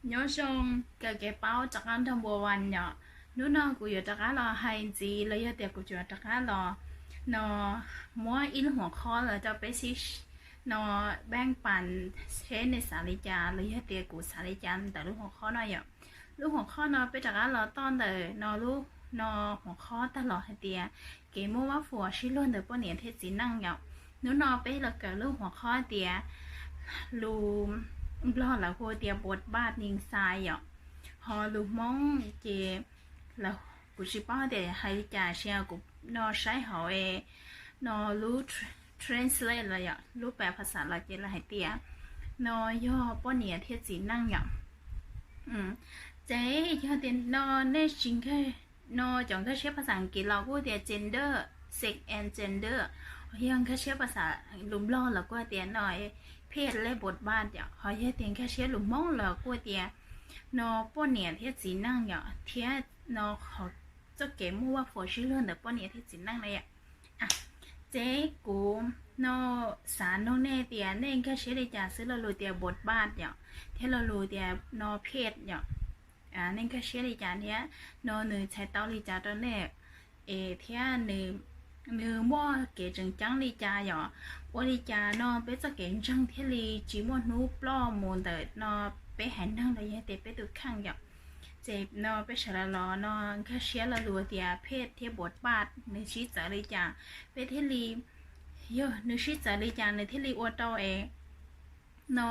Nyob zoo, kawm kev paub rov qab nrog npua vas yom. Hnub no kuv yuav rov qab los hais ntxiv los yog tias kuv yuav rov qab los no muab ib lub huam qhob los rau peb sib no peeb pas seb nej xav li cas los yog tias kuv xav li cas ntawm lub huam qhob no yom. Lub huam qhob no peb rov qab los txog ntawm no lub no huam qhob tag los hais tias kev muaj vab fuas sib luag ntawm poj niam thiab txiv neej yom. Hnub no peb los kawm lub huam qhob tias lus Nplog lawv hu tias บทบาทนินทราย yom. Ho lus Hmoob ces kuv tsis paub tias hais li cas, sis kuv no saib hauv no lub translate los yom, lub pas phas xas los ces lawv hais tias no yog poj niam thiab txiv neej yom. Ces yog tias no nej tsis no cov nkag siab phas xas Askiv los kuj tias gender, sex and gender. Yog nkag siab phas xas lus Nplog los kuj tias no เพศและบทบาท yom. Ho yog tias nkag siab lus Hmoob los kuj tias no poj niam thiab txiv neej yom, thiab no txoj kev muaj vab fuas sib luag ntawm poj niam thiab txiv neej na yom. Ces kuv no xav nug nej tias nej nkag siab li cas xwb lo lus tias บทบาท yom, thiab lo lus tias no เพศ yom. Nej nkag siab li cas thiab no nws txhais tau li cas rau nej, es thiab nws muaj kev tseem ceeb li cas yom. Ua li cas no peb txoj kev ntseeg thiaj li tsis muaj hnub ploj mus ntawm no peb haiv neeg los yog tias peb tus kheej yom. Ces no peb sawv daws los no nkag siab lo lus tias เพศ thiab บทบาท nws sib txawv li cas, peb thiaj li, yog nws sib txawv li cas nws thiaj li ua rau es no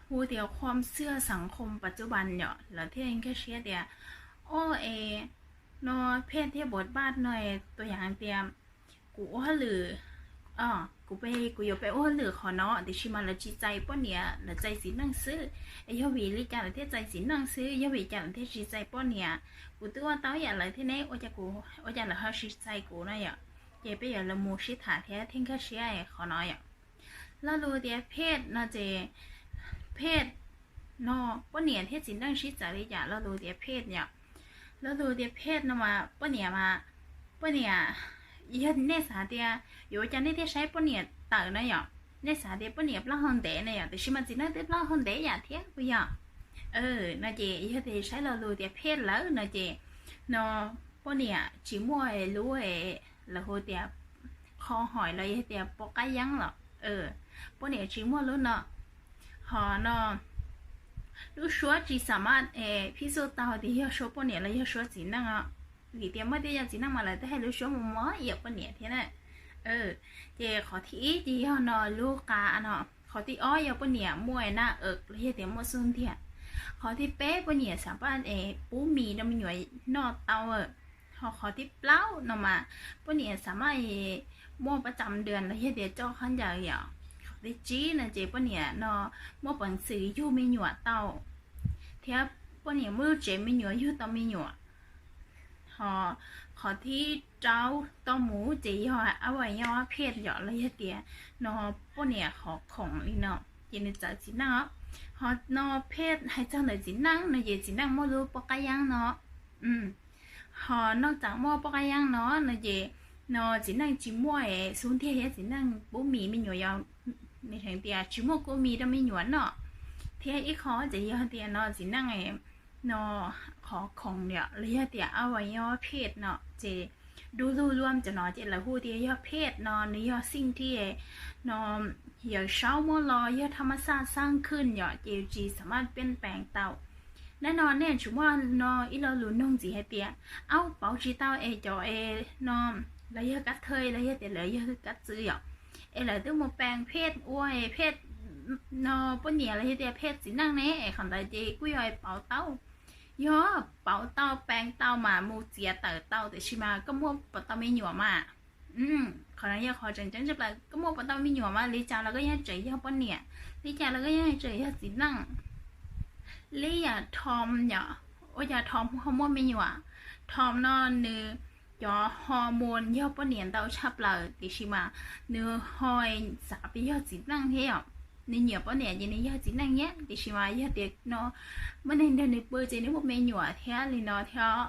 hu tias ความเชื่อสังคมปัจจุบัน yom, lawv thiaj nkag siab tias o es no เพศ thiab บทบาท no, tus yam tias kuv ua hauj lwm, kuv pe, kuv yuav pe ua hauj lwm qhov no, tiam sis mas lawv tsis txais poj niam, lawv txais txiv neej xwb. Es yog vim li cas lawv thiaj txais txiv neej xwb, yog vim cas lawv thiaj tsis txais poj niam? Kuv twb ua tau ib yam lawv thiab ne, ua cas kuv, ua cas lawv ho tsis txais kuv no yom? Ces peb yuav los mus sib tham thiab thiaj nkag siab qhov no yom. Lo lus tias เพศ no ces เพศ no poj niam thiab txiv neej sib txawv li cas lo lus tias เพศ yom. Lo lus tias เพศ no mas poj niam mas, poj niam, yog nej xav tias yuav ua cas nej thiaj saib poj niam tawm no yom, nej xav tias poj niam plaub hau ntev no yom, tiam sis mas txiv neej twb plaub hau ntev yam thiab puas yog? No ces yog tias saib lo lus tias เพศ lawm no ces no poj niam tsis muaj lub, lawv hu tias ข้อห้อย los yog tias ปมขัดแย้ง los, poj niam tsis muaj lub no. Ho no lub suab tsis สามารถ พิสูจน์ tau tias yog suab poj niam los yog suab txiv neej os, vim tias muaj tej yam txiv neej mas lawv twb hais lub suab mus mos yam poj niam thiab na. Ces qhov thib ib ces yog no lub qa no, qhov thib ob yog poj niam muaj na, los yog tias muaj xub ntiag. Qhov thib peb poj niam สามารถ pub mis rau me nyuam noj tau. Ho qhov thib plaub no mas poj niam สามารถ muaj ประจำเดือน los yog tias coj khaub ncaws yom. Qhov thib tsib no ces poj niam no muaj peev xwm yug me nyuam tau, thiab poj niam muaj lub tsev me nyuam yug tau me nyuam. Ho qhov thib rau tau mus ces yog อวัยวะเพศ yom, los yog tias no poj niam qhov khoom li no, ces nws txawv txiv neej os. Ho no เพศ hais txog ntawm txiv neej no ces txiv neej muaj lub ปมขัดแย้ง no. Ho noj txav muaj ปมขัดแย้ง no no ces no txiv neej tsis muaj xub ntiag thiab txiv neej pub mis me nyuam yom, tias tsis muaj kua mis rau me nyuam noj. Thiab ib qho ces yog tias no txiv neej no qhov khoom yom, los yog tias อวัยวะเพศ no ces du lug luam cov no ces lawv hu tias yog เพศ no, nws yog สิ่งที่ no yawm saub muaj los yog ธรรมชาติสร้างขึ้น yom, ces tsis สามารถ เปลี่ยนแปลง tau. Nab no nej tsis muaj no ib lo lus nug ntxiv hais tias, aub, pauv tsis tau es cov es no lawv yog kab thawj los yog tias lawv yog kab txwv yom, es lawv twb mus แปลงเพศ ua es เพศ no poj niam los yog tias เพศ txiv neej ne, es qhov ntawd ces kuj yog pauv tau. Yog pauv tau แปลง tau mas mus txiav tawm tau, tiam sis mas koj muaj puas tau me nyuam mas. Qhov no yog qhov tseem ceeb tshaj plaws, koj muaj puas tau me nyuam mas li cas los koj yeej tseem yog poj niam, li cas los koj yeej tseem yog txiv neej. Li yam ทอม yom, ua cas ทอม ho muaj me nyuam? ทอม no nws cov hormone yog poj niam ntau tshaj plaws, tiam sis mas nws ho xav tias yog txiv neej thiab yom. Nws nyiam poj niam ces nws yog txiv neej thiab, tiam sis mas yog tias no muaj neeg nrog nws pw ces nws muaj me nyuam thiab li no thiab.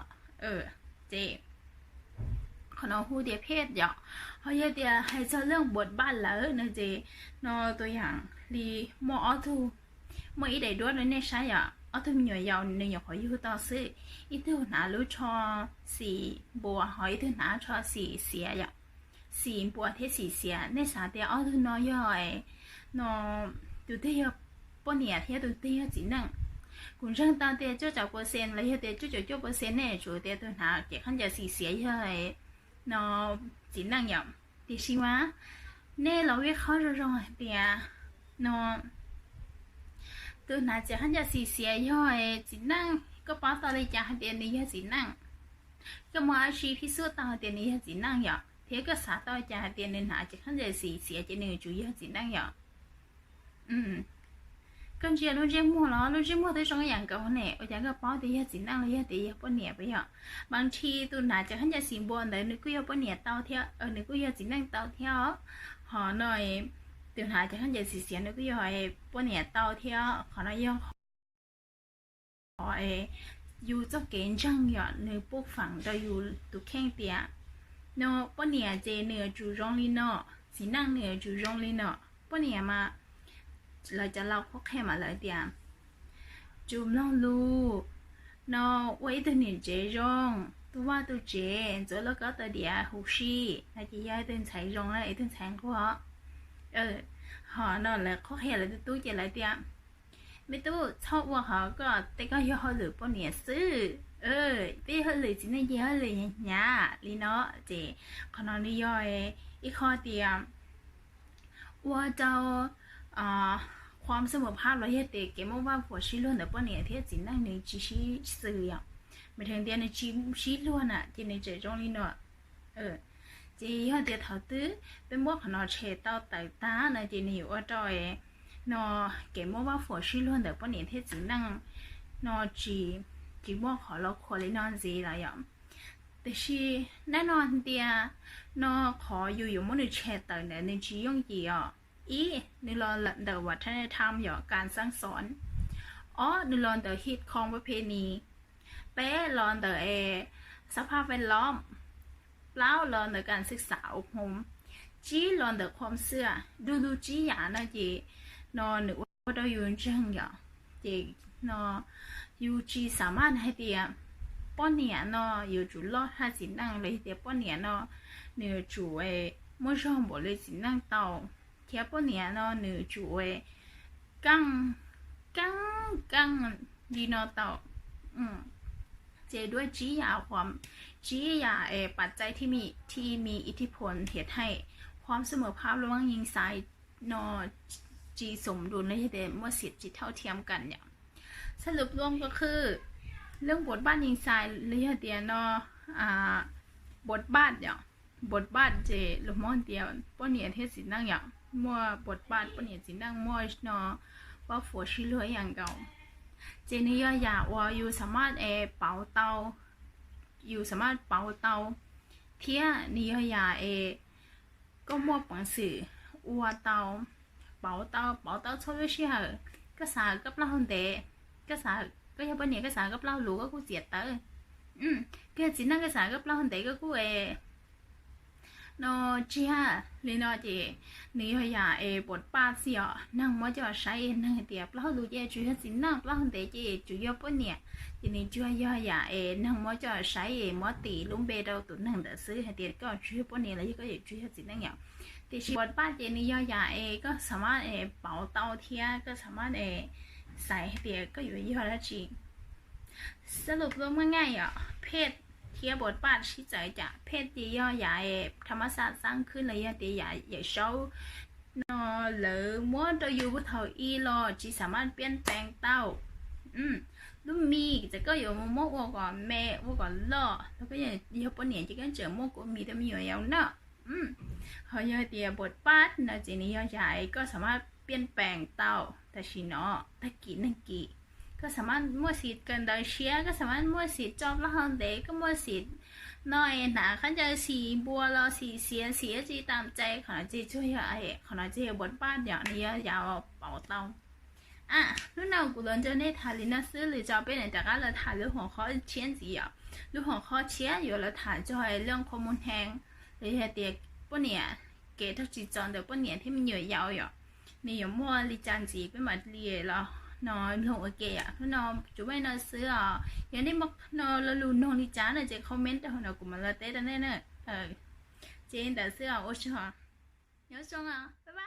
Ces qhov no hu tias เพศ yom. Ho yog tias hais txog เรื่องบทบาท lawm no ces no tus yam li muaj ob tug Muaj ib daim duab rau nej saib yom, ob tug me nyuam yaus nws nyuam qhuav yug tau xwb, ib tug hnav lub tsho xim npua ho ib tug hnav tsho xim xiav yom. Xim npua thiab xim xiav, nej xav tias ob tug no yog no, tus twg yog poj niam thiab tus twg yog txiv neej? Kuv ntseeg tau tias cuaj caum percent los yog tias cuaj caum cuaj percent nej yuav tsum tias tus hnav cev khaub ncaws xim xiav yog no txiv neej yom. Tiam sis mas nej los vij qhob zoo zoo hais tias no, tus hnav cev khaub ncaws xim xiav yog txiv neej, koj paub tau li cas hais tias nws yog txiv neej? Koj muaj dab tsi phij xub tau hais tias nws yog txiv neej yom? Thiab koj xav tau cas hais tias nws hnav cev khaub ncaws xim xiav ces nws yuav tsum yog txiv neej yom? Koj ntsia lub ntsej muag los lub ntsej muag twb zoo ib yam nkaus ne, ua cas koj paub tias yog txiv neej los yog tias yog poj niam puas yog? Mas ntshe tus hnav cev khaub ncaws xim npua ntawd nws kuj yog poj niam tau thiab, nws kuj yog txiv neej tau thiab os. Ho no tus hnav cev khaub ncaws xim xiav nws kuj yog poj niam tau thiab. Qhov no yog qhov yus txoj kev ntseeg yom, nws pub feem rau yus tus kheej tias no poj niam ces nws yuav tsum zoo li no, txiv neej nws yuav tsum zoo li no. Poj niam mas lawv cov laus qhuab qhia mas lawv tias tsum mloog lus, no ua ib tug niam tsev zoo, tu vaj tu tsev, ntxuav lauj kaub taw diav huv si, no ces yog ib tug ntxhais zoo, ib tug ntxhais nquag. Ho no lawv qhuab qhia lawv tus tub ces lawv tias me tub, txhob ua qhov koj tej, koj yog hauj lwm poj niam xwb, peb hauj lwm txiv neej ces hauj lwm hnyav hnyav li no. Ces qhov no nws yog ib qho tias ua rau qhuam xab mus phab los yog tias kev muaj vaj huam sib luag ntawm poj niam thiab txiv neej nws tsis sib xws yom, mas dheev tias nws tsis sib luag na ces nws tseem zoo li no. Ces yog tias thaum twg peb muab qhov no tshem tau tawm tag no ces nws yuav ua rau no kev muaj vaj huam sib luag ntawm poj niam thiab txiv neej no tsis, tsis muaj qhov los khuam li no ntxiv lawm yom. Tiam sis nab no tias no qhov yus yuav muab nws tshem tawm ntawd nws tsis yooj yim os. Ib, nws los ntawm วัฒนธรรม yom, kas xaab xov. Ob, nws los ntawm ฮิตคองประเพณี. Peb, los ntawm สภาพแวดล้อม. Plaub, los ntawm การศึกษาอบรม. Tsib, los ntawm ความเชื่อ. Du lug tsib yam no ces no nws ua rau yus ntseeg yom. Ces no yus tsis xav maj hais tias poj niam no yuav tsum loj thaj txiv neej los yog tias poj niam no nws yuav tsum muaj zog npaum li txiv neej tau, thiab poj niam no nws yuav tsum keej, keej, keej li no tau. Ces duab tsib yam, tsib yam es ปัจจัยที่มีอิทธิพลทำให้ความเสมอภาพระหว่างหญิงชาย no tsis xom dus los yog tias muaj xiam tsis thauj thiab kas yom. Sab lus pluaj ko khwj lub บทบาท yim xais los yog tias no บทบาท yom. บทบาท ces lus Hmoob tias poj niam thiab txiv neej yom, muaj บทบาท poj niam txiv neej muaj no pab fuam sib luag ib yam nkaus. Ces nws yog yam uas yus xav maj es pauv tau, yus xav maj pauv tau, thiab nws yog yam es koj muaj peev xwm ua tau, pauv tau, pauv tau txhua lub sij hawm. Koj xav koj plaub hau ntev, koj xav, koj yog poj niam koj xav koj plaub hau luv koj kuj txiav tawv. Koj yog txiv neej koj xav koj plaub hau ntev koj kuj no tsiag li no ces nws yog yam es บทบาท xwb os. Neeg muab coj saib neeg tias plaub hau luv ces tsuas yog txiv neej, plaub hau ntev ces tsuas yog poj niam, ces nws tsuas yog yam es neeg muab coj saib es muab tis lub npe rau tus neeg ntawd xwb hais tias koj tsuas yog poj niam los yog koj yuav tsuas yog txiv neej yom. Tiam sis บทบาท ces nws yog yam es koj xav maj es pauv tau thiab koj xav maj es xaiv hais tias koj yuav yog dab tsi. Sab lus pluaj muaj nqaij yom, เพศ thiab บทบาท sib txawv cas. เพศ ces yog yam es ธรรมชาติสร้างขึ้น los yog tias yam yawm saub no lawv muab rau yus thaum ub los tsis xav maj piaj pees tau. Lub mis txawm koj yuav mus muab ua kom me ua kom loj los koj yog poj niam ces koj tseem muab kua mis rau me nyuam yaus noj. Ho yog tias บทบาท no ces nws yog yam es koj xav maj piaj pees tau tam sim no, tag kis neeg kis. Koj xav maj muaj xim kawm ntawv siab, koj xav maj muaj xim tso plaub hau ntev, koj muaj xim no es hnav khaub ncaws xim npua los xim xiav xim dab tsi tam txais, qhov no ces tsuas yog, qhov no ces yog บทบาท yom, nws yog yam pauv tau. Hnub no kuv los nrog nej tham li no xwb, lwm zaus peb mam rov qab los tham lub hom khob tshiab ntxiv yom. Lub hom khob tshiab yuav los tham txog lub qhov muag hneev los yog tias poj niam, kev raug tsim txom ntawm poj niam thiab me nyuam yaus yom. nws yuav muaj li cas ntxiv peb mam li los no mloog ua ke. Hnub no tsuas muaj li no xwb os. Yog nej muaj no lo lus noog li cas no ces comment rau hauv no kuv mam los teb rau nej na. Ces li ntawd xwb os, ua tsaug, nyob zoo os, bye bye.